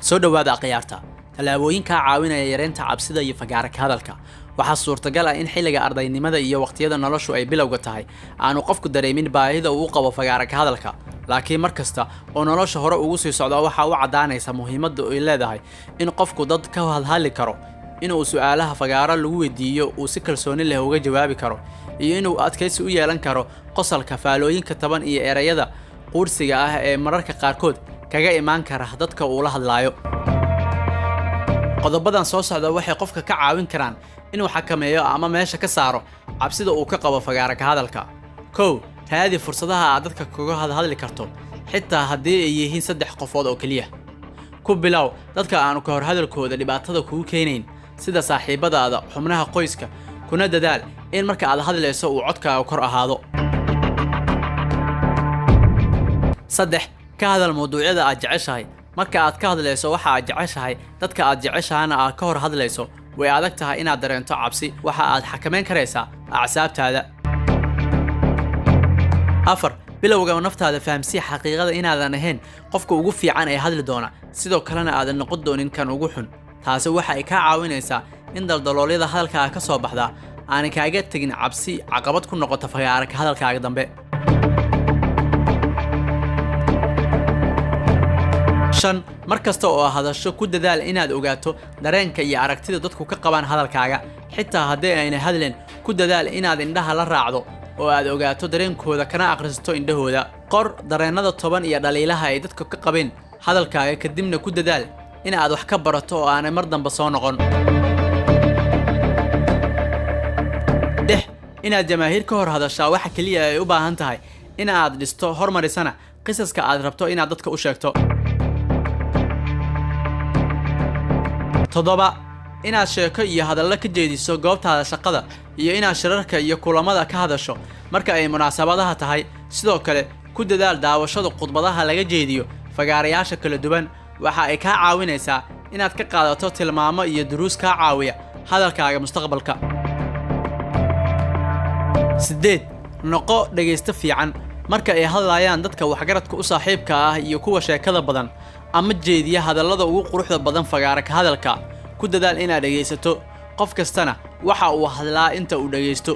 Soo dhowaada, akhyaarta. Tallaabooyinkaa caawinaya yareynta cabsida iyo fagaara ka hadalka. Waxaa suurtagal ah in xilliga ardaynimada iyo waqtiyada noloshu ay bilowga tahay aanu qofku dareemin baahida uu u qabo fagaara ka hadalka, laakiin mar kasta oo nolosha hore ugu sii socda, waxaa u caddaanaysa muhiimadda ay leedahay in qofku dad ka hadhadli karo, inuu su'aalaha fagaaro lagu weydiiyo uu si kalsooni leh uga jawaabi karo, iyo inuu adkaysi u yeelan karo qosalka, faalooyinka taban iyo erayada quursiga ah ee mararka qaarkood kaga imaan kara dadka uu la hadlaayo. Qodobadan soo socda waxay qofka ka caawin karaan inuu xakameeyo ama meesha ka saaro cabsida uu ka qabo fagaara ka hadalka. 1, raadi fursadaha aad dadka kaga hadhadli karto, xitaa haddii ay yihiin 3 qofood oo keliya. Ku bilow dadka aanu ka hor hadalkooda dhibaatada kugu keenayn, sida saaxiibadaada, xubnaha qoyska, kuna dadaal in marka aad hadlayso uu codkaaga kor ahaado. 3, ka hadal mawduucyada aad jeceshahay. Marka aad ka hadlayso waxa aad jeceshahay, dadka aad jeceshahana aad ka hor hadlayso, way adag tahay inaad dareento cabsi. Waxa aad xakamayn karaysaa acsaabtaada. 4, bilowga naftaada fahamsii xaqiiqada inaadan ahayn qofka ugu fiican ee hadli doona, sidoo kalena aadan noqon doonin kan ugu xun. Taasi waxa ay kaa caawinaysaa in daldaloolyada hadalkaaga ka soo baxda aanay kaaga tegin cabsi caqabad ku noqota fagaara ka hadalkaaga dambe. 5, mar kasta oo hadasho, ku dadaal inaad ogaato dareenka iyo aragtida dadku ka qabaan hadalkaaga. Xitaa haddii ayna hadleen, ku dadaal inaad indhaha la raacdo oo aad ogaato dareenkooda, kana akhrisato indhahooda. Qor dareennada toban iyo dhaliilaha ay dadku ka qabeen hadalkaaga, kadibna ku dadaal in aad wax ka barato oo aanay mar dambe soo noqon. 6, inaad jamaahiir ka hor hadashaa waxa keliya ay u baahan tahay in aad dhisto, hormarisana qisaska aad rabto inaad dadka u sheegto. 7, inaad sheeko iyo hadallo ka jeediso goobtaada shaqada iyo inaad shirarka iyo kulamada ka hadasho marka ay munaasabadaha tahay. Sidoo kale, ku dadaal daawashada khudbadaha laga jeediyo fagaarayaasha kala duwan. Waxa ay kaa caawinaysaa inaad ka qaadato tilmaamo iyo duruus kaa caawiya hadalkaaga mustaqbalka. 8, noqo dhegaysto fiican. Marka ay hadlayaan dadka waxgaradka u saaxiibka ah iyo kuwa sheekada badan ama jeediya hadallada ugu quruxda badan fagaara ka hadalka, ku dadaal inaad dhegaysato. Qof kastana waxa uu hadlaa inta uu dhegaysto.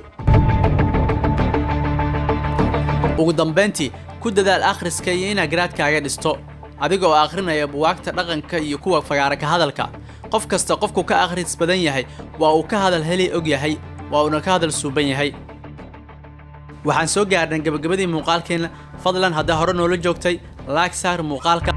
Ugu dambayntii, ku dadaal akhriska iyo inaad garaadkaaga dhisto, adigoo akhrinaya buwaagta dhaqanka iyo kuwa fagaara ka hadalka. Qof kasta qofku ka akhris badan yahay waa uu ka hadal heli og yahay, waa uuna ka hadal suuban yahay. Waxaan soo gaarnay gabagabadii muuqaalkeenna. Fadlan, haddaa hore noola joogtay, like saar muuqaalka.